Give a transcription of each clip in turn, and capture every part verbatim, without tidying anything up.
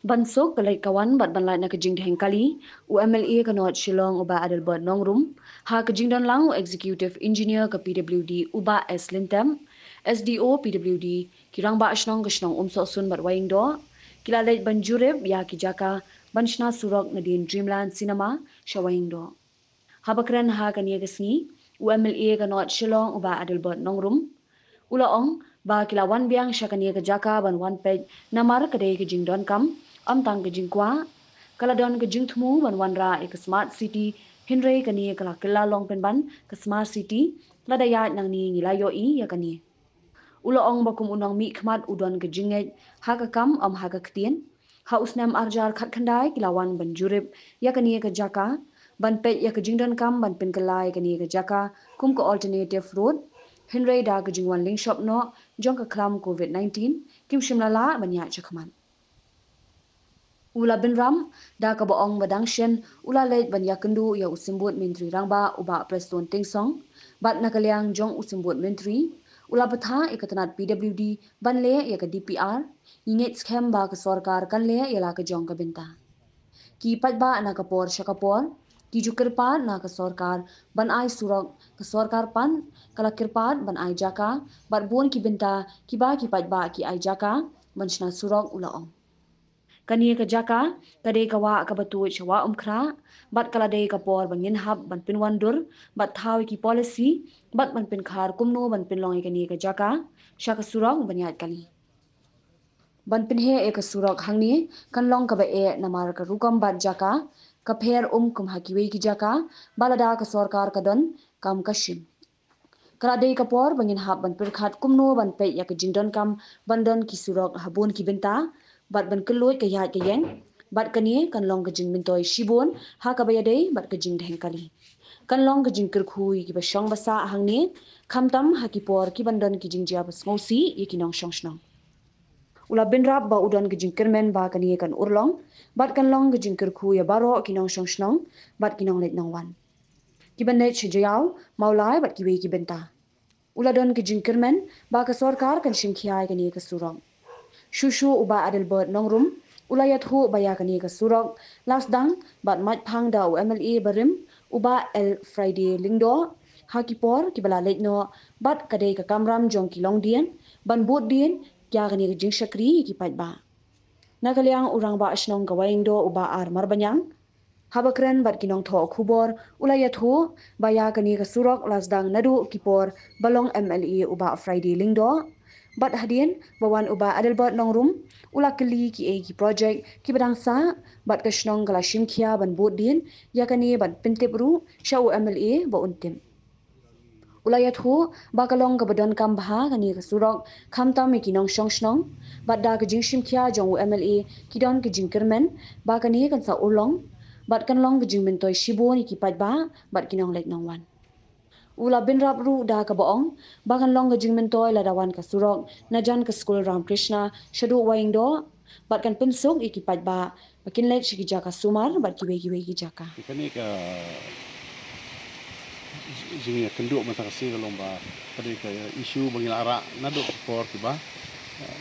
Ban suk ka leit ka wan bad ban lait na ka jingdheng kali, u M L A ka North Shillong u Bah Adelbert Nongrum, ha ka jingdon lang u Executive Engineer ka P W D u Bah S Lyngtem, S D O P W D, ki rangbah shnong ka shnong Umsohsun bad Wahingdoh, ki la leit ban jurip ïa ki jaka ban shna surok nadien Dreamland Cinema sha Wahingdoh. Haba kren ha kane ka sngi, u M L A ka North Shillong u Bah Adelbert Nongrum u la ong ba ki la wan biang sha kane ka jaka ban wan peit namar ka dei ka jingdonkam, ym tang ka jingkwah. Ka la don ka jingthmu ban wanrah ïa ka Smart City, hynrei kane ka la kylla long pynban ka Smart City, lada ïaid nangne ngi la ïohi ïa kane. U la ong ba kum u nongmihkhmat u don ka jingngeit ha ka kam ym ha ka ktien. Ha u snem arhajar khatkhyndai ki la wan ban jurip ïa kane ka jaka ban peit ïa ka jingdonkam ban pynkylla ïa kane ka jaka kum ka alternative road. Hynrei da ka jingwan lyngshop noh jong ka khlam covid nineteen kim shym la lah ban ïaid shakhmat. U la bynrap da kaba ong ba dang shen u la leit ban ïakynduh ïa u Symbud Myntri Rangbah u Bah Prestone Tynsong, bad na ka liang jong u Symbud Myntri u la bthah ïa ka tnat P W D ban leh ïa ka D P R. Ngi ngeit skhem ba ka sorkar kan leh ïa la ka jong ka bynta. Ki paidbah na ka por sha ka por ki ju kyrpad na ka sorkar ban ai surok, ka sorkar pat ka la kyrpad ban ai jaka bad bun ki bynta kiba ki paidbah ki ai jaka ban shna surok, u la ong. Kane ka jaka ka dei ka wah kaba tuid sha Wah Umkhrah bad ka la dei ka por ba ngin hap ban pynwandur bad thaw ïa ki policy bad ban pynkhar kumno ban pynlong ïa kane ka jaka sha ka surok ban ïaid kali. Ban pynheh ïa ka surok hangne kan long kaba eh namar ka rukom bat jaka ka pher ym kum ha kiwei ki jaka ba lada ka sorkar ka don kam ka shim. Ka la dei ka por ba ngin hap ban pyrkhat kumno ban peit ïa ka jingdonkam ban don ki surok ha bun ki bynta bad ban kylluid ka ïaid ka ïeng. Bad kane kan long ka jingmyntoi shibun ha kaba ïadei bad ka jingdheng kali. Kan long ka jingkyrkhu ïa kiba shong ba sah hangne, khamtam ha ki por ki ban don ki jingjia ba sngewsih ïa ki nongshong shnong. U la bynrap ba u don ka jingkyrmen ba kane kan urlong bad kan long ka jingkyrkhu ïa baroh ki nongshong shnong bad ki nongleit nongwan. Kiba leit sha Jaïaw, Mawlai bad kiwei ki bynta. U la don ka jingkyrmen ba ka sorkar kan shim khia ïa kane ka surok. Shuh shuh u Bah Adelbert Nongrum u la ïathuh ba ïa kane ka surok la sdang bad maitphang da u M L A barim u Bah L Friday Lyngdoh ha ki por kiba la leit noh bad ka dei ka kamram jong ki longdien ban bud dien ïa kane ka jingshakri ïa ki paidbah. Na ka liang u Rangbah Shnong ka Wahingdoh u Bah R Marbaniang, haba kren bad ki nongthoh khubor u la ïathuh ba ïa kane ka surok la sdang naduh ki por ba long M L A u Bah Friday Lyngdoh. Bad hadien ba wan u Bah Adelbert Nongrum u la kylli kiei ki projek kiba dang sah bad ka shnong ka la shim khia ban bud dien ïa kane ban pyntip ruh sha u M L A ba un tip. U la ïathuh ba ka long kaba donkam bha kane ka surok khamtam ïa ki nongshong shnong bad da ka jingshim khia jong u M L A ki don ka jingkyrmen ba kane kan sa urlong bad kan long ka jingmyntoi shibun ïa ki paidbah bad ki nongleit nongwan. U la bynrap ruh da kaba ong ba kan long ka jingmyntoi lada wan ka surok na jan ka skul Ramakrishna shaduh Wahingdoh bad kan pynsuk ïa ki paidbah ba kin leit sha ki jaka sumar bad kiwei kiwei ki jaka. Kane ka jingïakynduh mynta ka sngi ka long ba ka dei ka issue ba ngi la rah naduh ki por kiba, eh,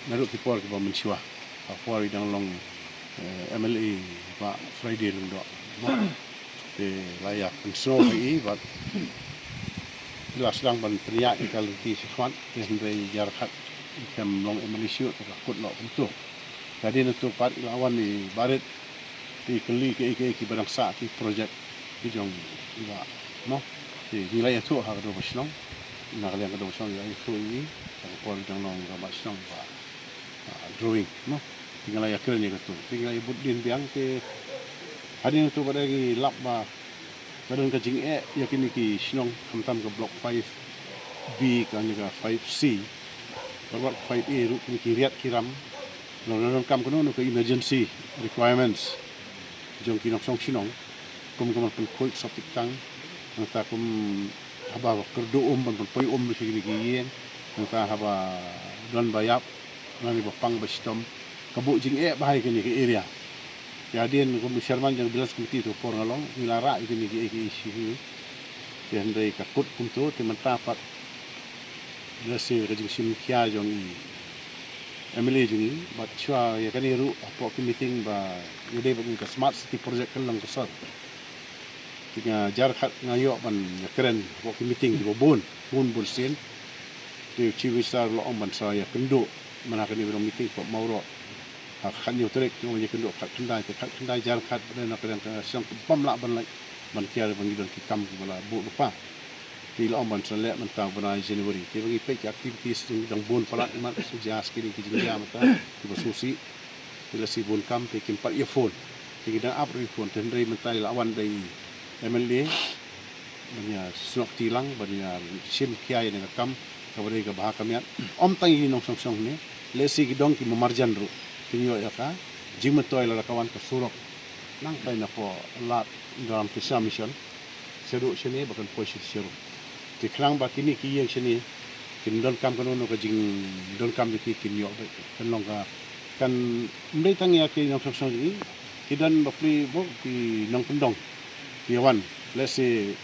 naduh ki por kiba mynshuwa. Ka por i dang long, eh, M L A Bah Friday Lyngdoh. Te la ïa pynsngew ha i bad i la sdang ban pynïaid ïa ka lynti shakhmat, te hynrei ïa ka khat i khlem long M L A shuh te ka kut noh kumto. Ka dei na tu pat i la wan i barit te i kylli kiei kiei kiba dang sah ki projek ki jong i Bah, no. Te ngi la ïathuh ha ka Dorbar Shnong, na ka liang ka Dorbar Shnong i la ïathuh i ha ka por i dang long Rangbah Shnong ba, ah, drawing, no. Te ngi la ïakren ïa katu, te ngi la ïabud dien biang, te hadien katu pat ngi lap ba ka don ka jingeh ïa kine ki shnong, khamtam ka Block five B, kane ka five C, bad wat five A ruh, kine ki riat ki ram. Long, long, donkam kano kano ka emergency requirements jong ki nongshong shnong, kum ka ban pynkhuid septic tank, nangta kum haba kyrduh um ban pynpoi um sha kine ki ïing, nangta haba don ba ïap, lane ba pang ba shitom, ka buh jingeh bha ïa kine ki area. Te hadien kum u chairman jong village committee, tu por nga long, ngi la rah ïa kine ki, ki issue. Te hynrei ka kut kumto, te mynta pat lehse ka jingshim khia jong i M L A jong ngi, bad shuwa ïa kane ruh hapoh ki meeting ba ïadei bad ka Smart City Project kan long ka sor. Te nga jar khat nga ïoh ban ïakren hapoh ki meeting kiba bun, bun bun sien. Te u Chief Minister u la ong ban sa ïakynduh man ha kane ka meeting hapoh Mawroh ha ka khathynñiew tarik, te u ong ïakynduh khatkhyndai, te khatkhyndai jar khat, bad na ka dang ka shnong bym lah ban leit ban kiar ban ngi don ki kam kiba la buh lypa. Te i la ong ban sa leh mynta u bnai January. Te ba ngi peit ki activities dang bun palat, imat sa jia sa kine ki jingjia mynta kiba sngewsih. Te lehse bun kam te kim pat ïa phone. Te ngi dang ap ruh ïa phone, te hynrei mynta i la wan da i M L A ban ïa snoh kti lang, ban ïa shim khia ïa kane ka kam kaba dei kaba ha khmat. Ym tang ïa i nongshong shnong ne, lehse ki dong ki marjan ruh kin ïoh ïa ka jingmyntoi lada ka wan ka surok. Nangta napoh Lad Dharampetri Mission shaduh shane ba kan poi sha Tisarum. Te khnang ba kine ki ïing shane kin donkam kano kano ka jingdonkam jong ki, kin ïoh beit, kan long ka, kan ym dei tang ïa ki nongshong shnong jong ngi, ki don bapli mo ki nongkyndong ki wan, lehse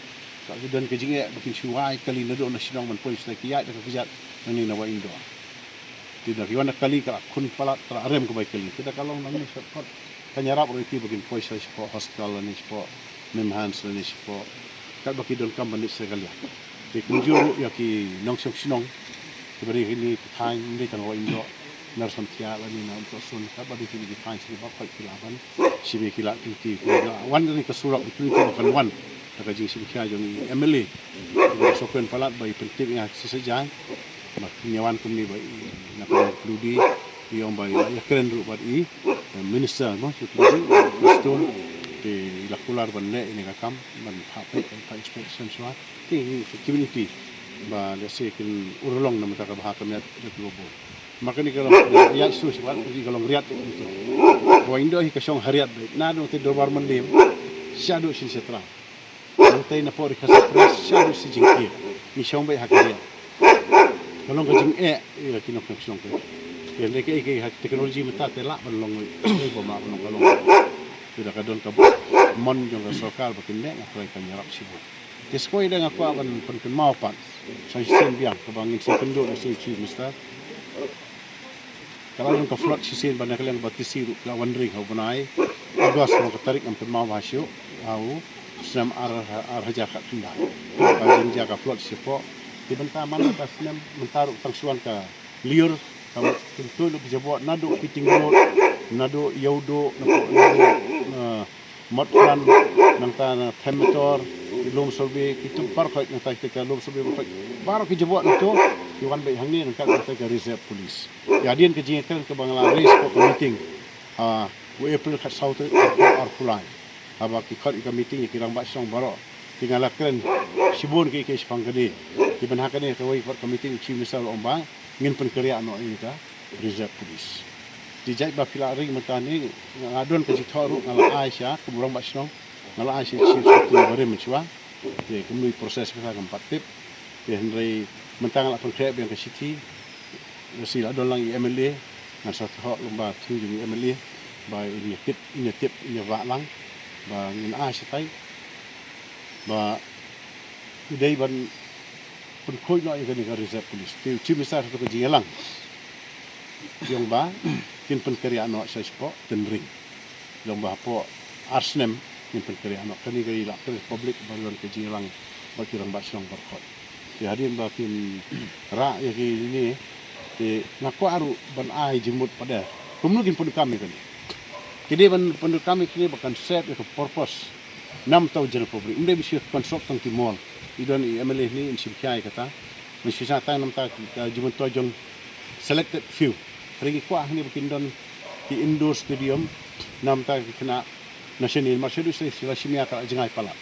ka ki don ka jingeh ba kin shu wai kali naduh na shnong ban poi sha, ki ïaid da ka kjat nangne na Wahindor. Te da ki wan da kali ka la khun palat, ka la rem ka bai kali. Te da ka long nangne shakhmat kan ïarap ruh ïa ki ba kin poi sha shapoh hospital lane shapoh MIMHANS lane shapoh katba ki donkam ban leit sha ka liang. Te kumjuh ruh ïa ki nongshong shnong kiba dei kine ki thaiñ, ym dei tang Wahindor, na Rysamthiah lane na Umsohsun, katba dei kine ki thaiñ sha kiba khot ki lah ban shim ïa ki lad kynti, ki lah wan kane ka surok, kine ki ba kan wan da ka jingshim khia jong i M L A. Ki ba sngewkmen palat ba i pyntip ïa nga shisha jaiñ. Ba kin ïa wan kumne ba i na ka Ploody, i ong ba i la ïakren ruh bad i, eh, minister mo sha Ploody, Prestone, te i la kular ban leh ïa kane ka kam, ban phah peit, ban phah inspection shuwa. Te i community ba lehse kin urlong na mynta ka bha ka miat da ki ba bun. Ma kane ka long ïa shu shuwa, ka long riat kumto. Wahindor hi ka shong ha riat beit. Naduh te Dorbar Mylliem shaduh shin sha trai. Nangta napoh ri ka Cypress shaduh shi jingkiew. Ngi shong beit ha ka riat. Ka long ka jingeh ïa ki nongshong shnong. Te hynrei kaei kaei ha technology mynta te lah ban long, te bym lah ban long ka long. Te da ka don ka mon jong ka sorkar ba kin leh, nga trai kan ïarap shibun. Te sa kawei de nga kwah ban pynkynmaw pat sa shisien biang kaba ngin sa kynduh na shisien Chief Minister. Ka la long ka flood shisien ba na ka liang ba Tisi ruh ka la wan ring ha u bnai August, long ka tarik ngam kynmaw ba shu ha u snem ar, ar hajar khatkhyndai. Ba jia ka flood shapoh. Te mynta man ka snem mynta ruh tang shu wan ka lyiur, ka kyntu lut ki jaboh naduh Piting Road, naduh Ïewduh, naduh, naduh, eh, Motphran, nangta na Themmetor, ki Lumsurvey, kitu baroh khoit, nangta kita ka Lumsurvey baroh khoit. Baroh ki jaboh nangtu ki wan beit hangne nangta ka reserve police. Ïa hadien ka jingkren kaba nga la raise hapoh ka meeting ha u April khatsaw tarik arphew arphew lai. Haba ki khot ïa ka meeting ïa ki rangbah shnong baroh, te nga la kren shibun kiei kiei shaphang kane. Te ban ha kane kawei pat ka meeting u Chief Minister u la ong ba ngin pynkynriah noh ïa ka reserve police. Te jait ba phi la ring mynta ne, nga don ka jingthoh ruh nga la ai sha kum u rangbah shnong, nga la ai sha Chief Secretary barim mynshuwa. Te kumno i process kata ngam pat tip. Te hynrei mynta nga la pynkhreh biang ka shithi. Lehse la don lang i M L A, ngan sa thoh lyngba through jong i M L A ba in ïa tip, in ïa tip, in ïa wah lang ba ngin ai shatai ba i dei ban pynkhuid noh ïa kane ka reserve police. Te u Chief Minister ha kato ka jingïalang, i ong ba kin pynkynriah noh shapoh Tynring. I ong ba hapoh ar snem ngin pynkynriah noh. Kane ka i la kren public ba don ka jingïalang bad ki rangbah shnong baroh khoit. Te hadien ba kin rah ïa kine, te nga kwah ruh ban ai jingmut pat de kumno kin pyndonkam ïa kane. Ki dei ban pyndonkam ïa kine ba kan serve ïa ka purpose. Namar u general public, ym dei ban shu construct tang ki mall. I don i M L A hangne in shim khia ïa kata. Ban shu sah tang namar ka jingmyntoi jong selected few. Hynrei ngi kwah hangne ba kin don ki indoor stadium namar ki khynnah national, namar shaduh shisha la shim ïa ka la jngai palat.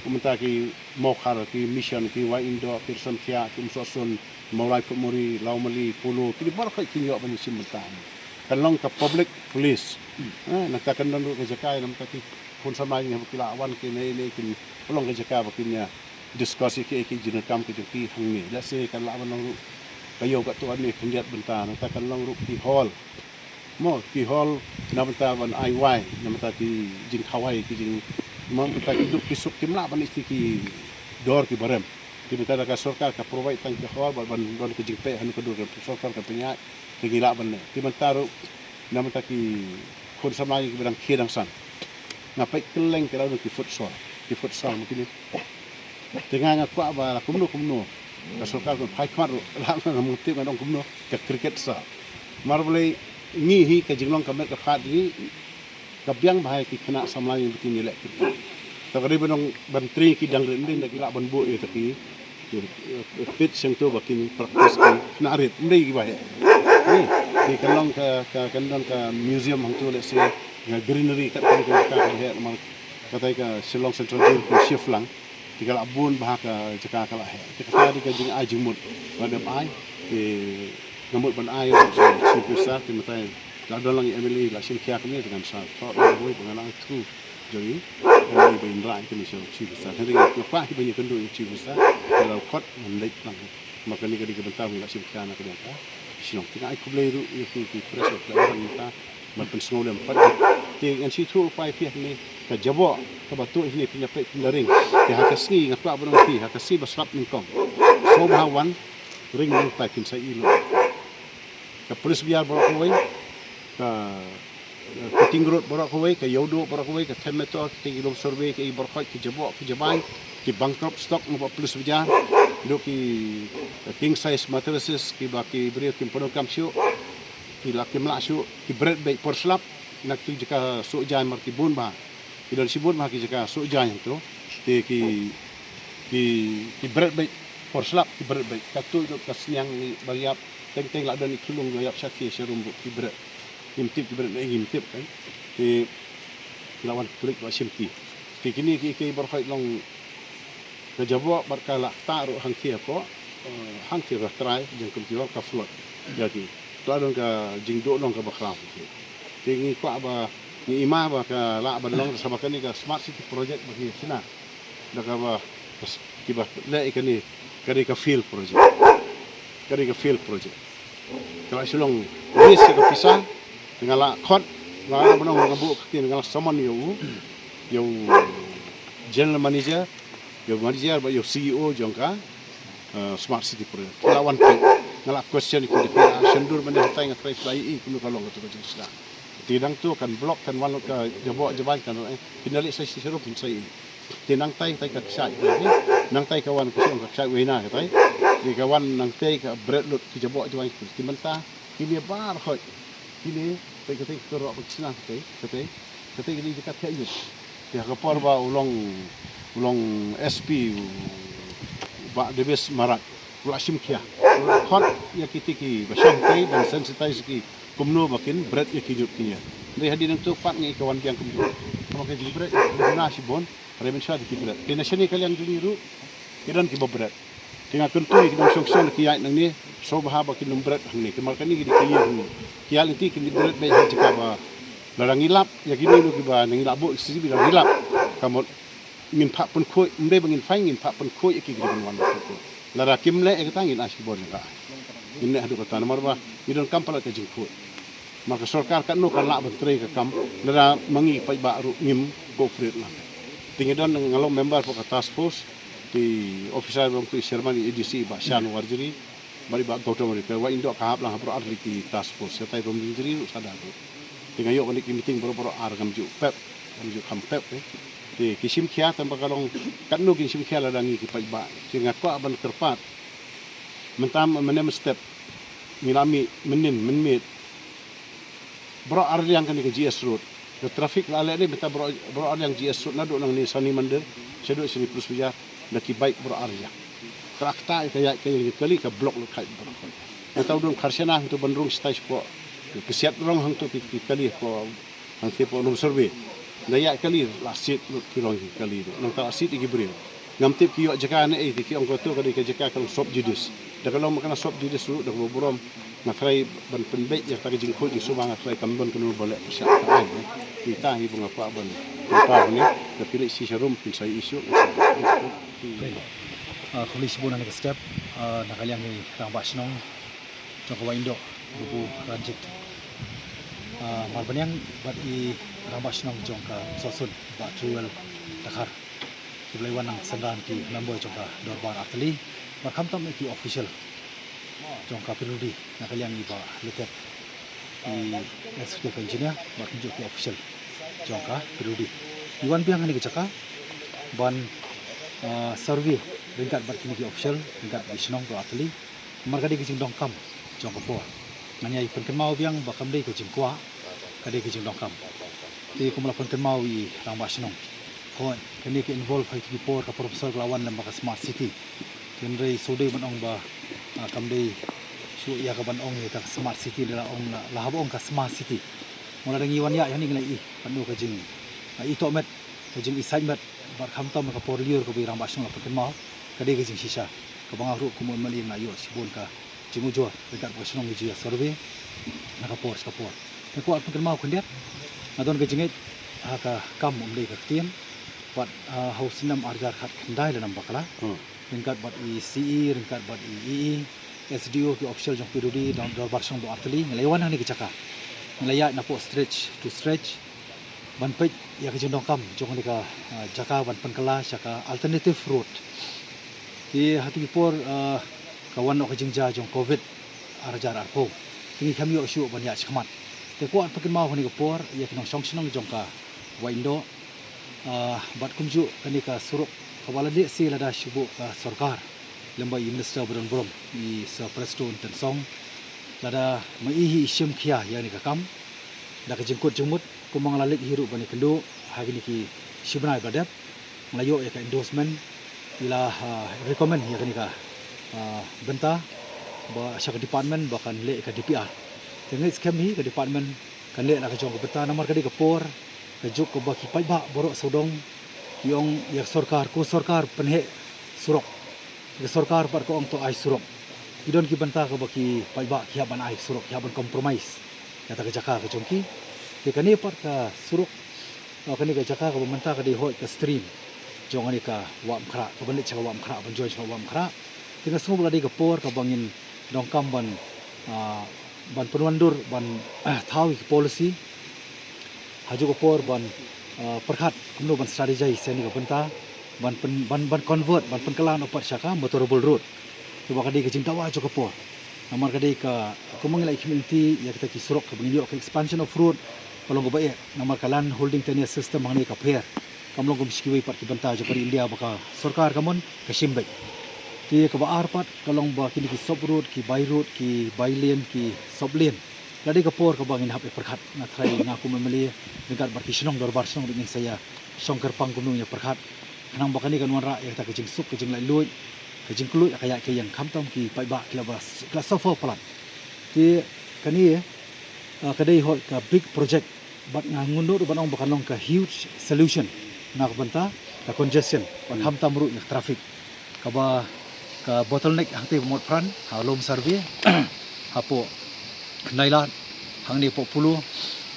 Kum mynta ki Mawkhar, ki Mission, ki Wahindor, ki Rysamthiah, ki Umsohsun, Mawlai Photmuri, Lawmali, Polo, kine baroh khoit kin ïoh ban ïashim bynta hangne. Kan long ka public place. Eh, nangta kan don ruh ka jaka ïa namar ki khun samla jong ngi haba ki la wan kine ne kin long ka jaka ba kin ïa discuss ïa kiei kiei ki jingdonkam ki jong ki hangne. Lehse kan lah ban long ruh ka ïew katto katne khyndiat bynta, nangta kan long ruh ki hall. Mo, ki hall na bynta ban ai wai, na bynta ki jingkhawai, ki jing, mo, bynta ki duk ki suk, kim lah ban ïa ki dor kiba rem. Te mynta da ka sorkar ka provide tang ka hall bad ban don ka jingpeit ha kano ka dur ka sorkar ka pynïaid, te ngi lah ban leh. Te mynta ruh na mynta ki khun samla ngi kiba dang khie dang san, nga peit kylleng ki la don ki futsal, ki futsal ma kine. Te nga nga kwah ba la kumno kumno ka sorkar kan phai khmat ruh, la nga ngam tip ngan ong kumno, ka cricket sa. Mar balei ngi hi ka jinglong ka met ka phad ngi ka biang bha ïa ki khynnah samla ïa ki kin ïaleh cricket. Te ka dei ban ong ban train ki dang rit, ym dei da ki lah ban buh ïa ki, ki, eh, pitch hangto ba kin practice ki khynnah rit, ym dei kiba heh. Ni, ki kan long ka, ka, kan don ka museum hangto, let's say, nga greenery kat ka, ka, ka heh, namar katai ka Shillong Central Jail ka shift lang. Te ka la bun bha ka jaka ka la heh. Te kata dei ka jingai jingmut ba dep ai. Te nga mut ban ai ruh sha Chief Minister, te mynta la don lang i M L A la shim khia kumne, te ngan sa thoh ruh ba ngan ai through jong i M L A ba in rai kumne sha Chief Minister. Hynrei nga kwah hi ban ïakynduh ïa Chief Minister, te la khot ngan leit lang. Ma kane ka dei ka bynta ba ngi la shim khia na ka liang ka shnong. Te nga ai khublei ruh ïa ki, ki press ba pynlong mynta ban pynsngew lem pat. Te ngan shu ïathuh pat ïa phi hangne ka jaboh kaba tuh hangne, phin ïa peit phin da ring. Te ha ka sngi nga kwah ban ong ïa phi, ha ka sngi ba slap nyngkong, sngewbha wan ring nangta, kin sa ïohi lut. Ka Police Bazaar baroh kawei, ka, eh, Piting Road baroh kawei, ka Ïewduh baroh kawei, ka Them Metto, ki teng ki lum survey, ki ei baroh khoit, ki jaboh ki jabai, ki bankrupt stock na ba Police Bazaar, duh ki, eh, king size mattresses kiba ki briew kim pyndonkam shuh, ki la kim lah shuh, ki bret beit por slap na ki jaka suh jaiñ, mar ki bun bha. Ki don shibun bha ki jaka suh jaiñ hangto. Te ki, ki, ki bret beit por slap, ki bret beit. Katto katne ka sniang ba ïap, teng teng la don i khunlung ba ïap sha khie sha rum ruh ki bret. Ngim tip ki bret ne ngim tip, kan. Te la wan pulit ba shim ki. Te kine ki, ki baroh khoit long ka jaboh bad ka la ktah ruh hangthie hapoh, eh, hangthie ka trai jong ka committee hall ka flood ïa ki. Ka la don ka jingduh long kaba khraw. Te ngi kwah ba, ngi ïa ma ba ka lah ban long, sa ba kane ka smart city project ba ki shna da kaba, kiba leh ïa kane, ka dei ka fail project. Ka dei ka fail project. Ka la shu long waste ka pisa. Te nga la khot, nga la ban ong, nga buh ka ktien, nga la summon ïa u, ïa u general manager, ïa u manager bad ïa u C E O jong ka, eh, smart city project. Nga la wan peit, nga la question ïa ki, da phi la shon dur mynne hatai, nga try phi la ïohi kumno ka long kato ka jingshisha. Te nangta kan block, kan wan lut ka jaboh jabai, kan, eh, phin da leit sa shisha ruh phin sa ïohi. Te nangtai tai ka kshaid, nangtai ka wan ka shong ka kshaid wei na katai. Te ka wan nangtai ka bret lut ki jaboh jabai. Te mynta kine baroh khoit, kine, te katai ka rok ka shna katai, katai, katai kine ka thiah ïit. Te ha ka por ba u long, u long S P, u Bah Davis Marak, u la shim khia, u la khot ïa kiti kiba shong tei ban sensitize ki kumno ba kin bret ïa ki ñiut ki ñiar. Hynrei hadien nangta pat ngi ka wan biang kumjuh. Ka ma ka jingbret ka duna shibun. Hynrei mynshuwa da ki bret. Te na shane ka liang jong ngi ruh ki don kiba bret. Te nga kyntu ïa ki nongshong shnong ki ïaid nangne, sngewbha ba kin ym bret hangne. Te mar kane ki dei ki ïa hangne, ki ïaid lynti kin bret beit ha jaka ba lada ngi lap ïa kino kino kiba ngi lah buh C C T V lada ngi lap, ka mut ngin phah pynkhuid, ym dei ba ngin fine, ngin phah pynkhuid ïa ki, ki dei ban wan pynkhuid. Lada kim leh ïa kata ngin ai shibun jong ka. Ngin leh haduh katta namar ba ngi donkam palat ka jingkhuid. Mar ka sorkar katno kan lah ban trei ka kam lada ma ngi paidbah ruh ngim cooperate lang. Te ngi don, nga long member hapoh ka task force, te officer ba ong u chairman i A D C Bah Shan Warjri bad i Bah Gautam Warjri, ka Wahindok ka hap lang ha baroh ar tylli ki task force, shatai Rymjri ruh, Sadar ruh. Te nga ïoh kane ki meeting baroh baroh ar, ngam ju pep, ngam ju kham pep, eh. Te ki shim khia tang ba ka long katno kin shim khia lada ngi ki paidbah. Te nga kwah ban kyrpad mynta mynne mynstep ngi la mih mynnin mynmiet. Baroh ar liang kane ka G S Road, ka traffic la leh ne mynta baroh, baroh ar liang G S Road naduh nangne Sani Mandir shaduh shane Police Bazaar da ki bike baroh ar liang. Ka la ktah ïa ka ïaid ka ïeng jingkali, ka block lut khait baroh. Mynta u don Kharshanah hangto ban rung shatai shapoh, ka siat rong hangto ki, ki kali hapoh, hangto hapoh Nongsurbe. Da ïaid kali la siat lut ki rong ki kali ruh. Nangta la siat ïa ki briew. Ngam tip ki ïoh jaka ne ei, ki ong kato ka dei ka jaka ka long sub judice. Da ka long ma kane sub judice ruh da kaba burom nga tharai ban pynbeit ïa kata ka jingkhuid jingsumar, nga tharai kam don kano ba leh pyrshah ka ai. Kita hi ba nga kwah ban pynpaw hangne, da phi leit shisha rum phin sa ïohi shuh. Khublei. Ah, khublei shibun na ka step, ah, na ka liang i Rangbah Shnong jong ka Wahindok, Babu Ranjit. Ah, Marbaniang bad i Rangbah Shnong jong ka Umsohsun, Bah Truwel Dkhar. Ki ba la wan nang synran ki member jong ka dorbar artylli, bad khamtam ki official jong ka P W D, na ka liang i Bah Letep, i executive engineer, bad kumjuh ki official jong ka P W D. Ngi wan biang ha kane ka jaka ban, ah, survey ryngkat bad kine ki official, ryngkat ki shnong ka artylli, namar ka dei ka jingdonkam jong ka por. Ngan ïai pynkynmaw biang ba kam dei ka jingkwah, ka dei ka jingdonkam. Te kumba la pynkynmaw i rangbah shnong, hooid, kane ka involve ha kito ki por ka professor ka la wan lem bad ka smart city. Hynrei shuh dei ban ong ba, ah, kam dei shuh ïa ka ban ong ïa ka smart city, la ong la, la hap ong ka smart city. Mo, lada ngi wan ïa, ïa ni ngi la i, ka jing, ah, i tohmet, ka jing i sait met, bad khamtam ka por lyiur kaba i rangbah shnong la pynkynmaw, ka dei ka jingshisha. Kaba nga ruh kum u M L A nga ïoh shibun ka jingujor ryngkat bad ka shnong, ngi ju ïa survey na ka por sha ka por. Te kwah pynkynmaw khyndiat, nga don ka jingngeit ha ka kam um dei ka ktien, bad, ah, ha u snem ar hajar khatkhyndai lane bakla, ryngkat bad i C E, ryngkat bad i E E, S D O, ki official jong P W D, dor-, dorbar shnong ba artylli, ngi la ïa wan hangne ka jaka. Ngi la ïaid napoh stretch to stretch ban peit ïa ka jingdonkam jong kane ka, ah, jaka ban pynkylla sha ka alternative road. Te ha kito ki por, ah, ka wan noh ka jingjia jong covid ar hajar arphew. Te ngi khlem ïoh shuh ban ïaid shakhmat. Te kwah pynkynmaw ha kane ka por ïa ki nongshong shnong jong ka Wahyndoh, ah, bad kumjuh kane ka surok kaba la lehse lada shu buh ka sorkar lem bad i minister ba don burom, i Sir Prestone Tynsong, lada ma i hi i shim khia ïa kane ka kam, da ka jingkut jingmut, kumba nga la leit hi ruh ban ïakynduh ha kine ki shibnai ba la dep, nga la ïoh ïa ka endorsement, i la, ah, recommend ïa kane ka, ah, bynta ba sha ka department ba kan leh ïa ka D P R. Te nga ngeit skhem hi ka department kan leh la ka jong ka bynta, namar ka dei ka por ka juk kaba ki paidbah baroh sawdong ki ong ïa ka sorkar, ko sorkar pynheh surok. Ka sorkar pat ka ong to ai surok. Ki don ki bynta kaba ki paidbah ki hap ban ai surok, ki hap ban compromise ïa kata ka jaka ka jong ki. Te kane pat ka surok, ah, kane ka jaka kaba mynta ka dei hooid ka stream jong kane ka Wah Umkhrah, kaban leit sha ka Wah Umkhrah, ban join sha ka Wah Umkhrah. Te nga sngew ba ka dei ka por kaba ngin donkam ban, ah, ban pynwandur, ban, ah, thaw ïa ki policy ha kajuh ka por ban, ah, pyrkhat kumno ban strategize ïa kane ka bynta, ban pyn-, ban, ban convert, ban pynkylla noh pat sha ka motorable road. Te ba ka dei ka jingdawa jong ka por. Namar ka dei ka, kumba ngi la ïa khmih lynti ïa kita ki surok kaba ngin ïoh, ka expansion of road ka long kaba eh, namar ka land holding tenure system hangne ka pher. Kam long kum sha kiwei pat ki bynta jong ka ri India ba ka sorkar ka mon ka shim beit. Te kaba ar pat ka long ba kine ki sub road, ki by road, ki by lane, ki sub lane, ka dei ka por kaba ngin hap ïa pyrkhat. Nga tharai nga kum M L A ryngkat bad ki shnong, dorbar shnong ruh ngin sa ïa shong kyrpang kumno ngin ïa pyrkhat, khnang ba kane kan wanrah ïa kata ka jingsuk, ka jinglaitluid, ka jingkylluid ïa ka ïaid ka ïeng, khamtam ki paidbah ki la ba, ki la suffer palat. Te kane, ah, ka dei hooid ka big project, bad nga ngeit ruh ban ong ba kan long ka huge solution na ka bynta ka congestion, bad khamtam ruh ïa ka traffic, kaba ka bottleneck hangtei ba mut pran ha Lum Survey, hapoh Khyndailad, hangne hapoh Polo.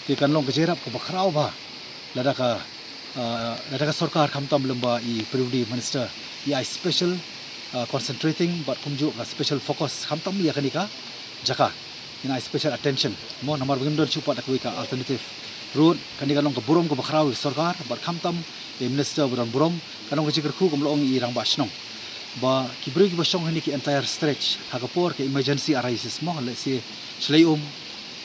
Te kan long ka jingïarap kaba khraw bha lada ka, ah, lada ka sorkar khamtam lem bad i P W D minister i ai special, ah, concentrating bad kumjuh ka special focus khamtam ïa kane ka jaka. Ngin ai special attention mo, namar ba ngim don shuh pat da kawei ka alternative road. Kane kan long ka burom kaba khraw ïa ka sorkar bad khamtam ïa i minister ba don burom. Kan long ka jingkyrkhu, kum la ong i rangbah shnong, ba ki briew kiba shong ha kine ki entire stretch ha ka por ka emergency arises mo, lehse shlei um,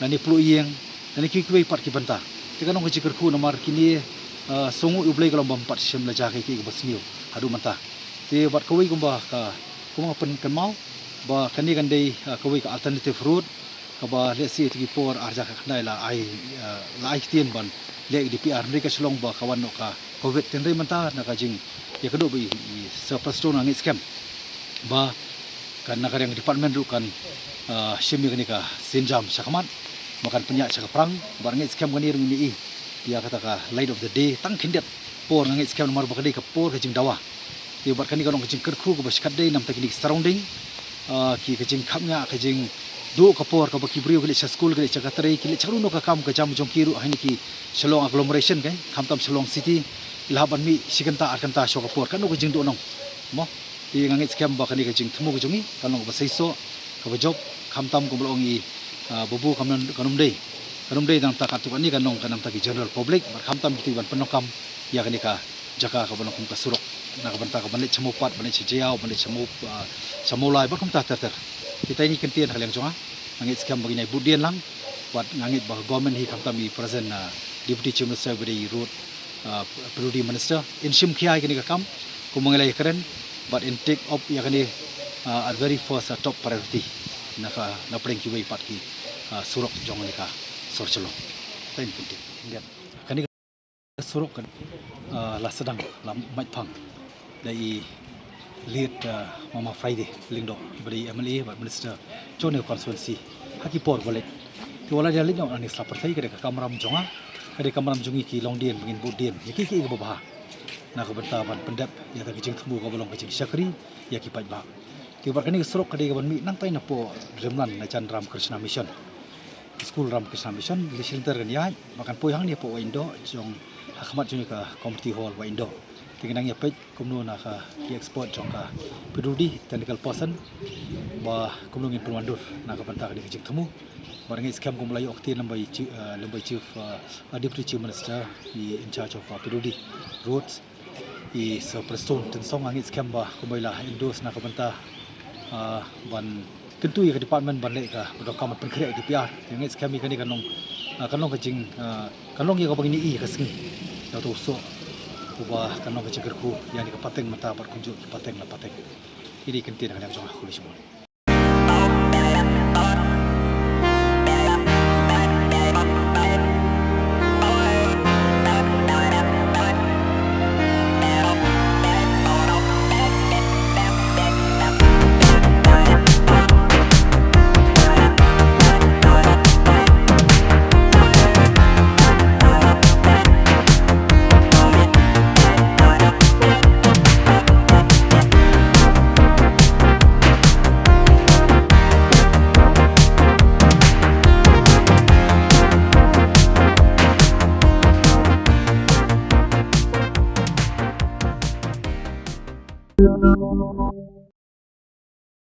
lane pluh ïing, lane kiwei kiwei pat ki bynta. Te kan long ka jingkyrkhu namar kine, ah, sngewnguh ïa U Blei ka long ba ym pat shym la jia kaei kaei kaba sniew haduh mynta. Te bad kawei kumba ka, kumba nga pynkynmaw ba kane kan dei, ah, kawei ka alternative road kaba lehse ha kito ki por ar hajar khatkhyndai la ai, ah, la ai ktien ban leh D P R, hynrei ka shu long ba ka wan noh ka covid. Te hynrei mynta na ka jingïakynduh bad i, i Sir Prestone, nga ngeit skhem ba kan, na ka liang department ruh kan, ah, shim ïa kane ka sienjam shakhmat, ba kan pynïaid sha ka phrang. Bad nga ngeit skhem kane ruh ngin ïohi ïa kata ka light of the day tang khyndiat por, nga ngeit skhem, namar ba ka dei ka por ka jingdawa. Te bad kane ka long ka jingkyrkhu kaba shikatdei na bynta kine ki surrounding, ah, ki, ka jingkhapngiah, ka jingduh ka por kaba ki briew ki leit sha skul, ki leit sha ka trei, ki leit sha kano kano ka kam ka jam jong ki ruh ha kine ki Shillong agglomeration, khamtam Shillong city, ki la hap ban mih shi kynta ar kynta shuwa ka por, kano ka jingduhnong mo. Te nga ngeit skhem ba kane ka jingthmu ka jong ngi kan long kaba seisoh, kaba jop, khamtam kumba la ong i, ah, Babu, kan ym, kan ym dei, kan ym dei na bynta katto katne, kan long ka na bynta ki general public bad khamtam kito kiban pyndonkam ïa kane ka jaka kaba long kum ka surok. na ka bynta ka ban leit sha Mawpat, ban leit sha Jaïaw, ban leit sha Maw, ah, sha Mawlai, bad kumta ter ter. Te ïa kine ki kyntien ha ka liang jong nga, nga ngeit skhem ba ngin ïai bud dien lang, bad nga ngeit ba ka government hi khamtam i present, ah, Deputy Chief Minister ba dei i Road, ah, P W D Minister, in shim khia ïa kane ka kam kum ba ngi la ïakren, bad in take up ïa kane, ah, at very first, ah, top priority na ka, na pdeng kiwei pat ki, ah, surok jong kane ka sor Shillong. Thank you. Kane ka surok ka, ah, la sdang, la maitphang da i late, ah, Mama Friday Lyngdoh, ba dei M L A bad Minister jong kane ka constituency ha ki por ba la leit. Te wat la dei la leit noh nangne sla pyrthei, ka dei ka kamram jong nga, ka dei kamram jong ngi ki longdien ba ngin bud dien ïa kiei kiei kiba bha na ka bynta ban pyndep ïa ka jingthmu kaba long ka jingshakri ïa ki paidbah. Te bad kane ka surok ka dei kaban mih nangtai napoh Dreamland, na jan Ramakrishna Mission, skul Ramakrishna Mission, la shim ter kan ïaid, ba kan poi hangne hapoh Wahïndoh, jong ha khmat jong ka community hall Wahïndoh. Te ngi nang ïa peit kumno na ka, ki expert jong ka P W D, technical person, ba kumno ngin pynwandur na ka bynta kane ka jingthmu. Bad nga ngeit skhem kumba la ïoh ktien lem bad i chi-, eh, lem bad i Chief, eh, eh, Deputy Chief Minister, i in charge of, eh, P W D Roads, i Sir Prestone Tynsong, nga ngeit skhem ba kumba i la endorse na ka bynta, ah, ban kyntu ïa ka department ban leh kaba donkam ban pynkhreh ïa ka D P R. Te nga ngeit skhem ïa kane kan long, ah, kan long ka jing, ah, kan long ïa kaba ngin ïohi ïa ka sngi, ïa uto u soh uba kan long ka jingkyrkhu ïa kane ka pateng mynta bad kumjuh ki pateng la pateng. Ïa kine ki kyntien na ka liang jong nga, khublei shibun.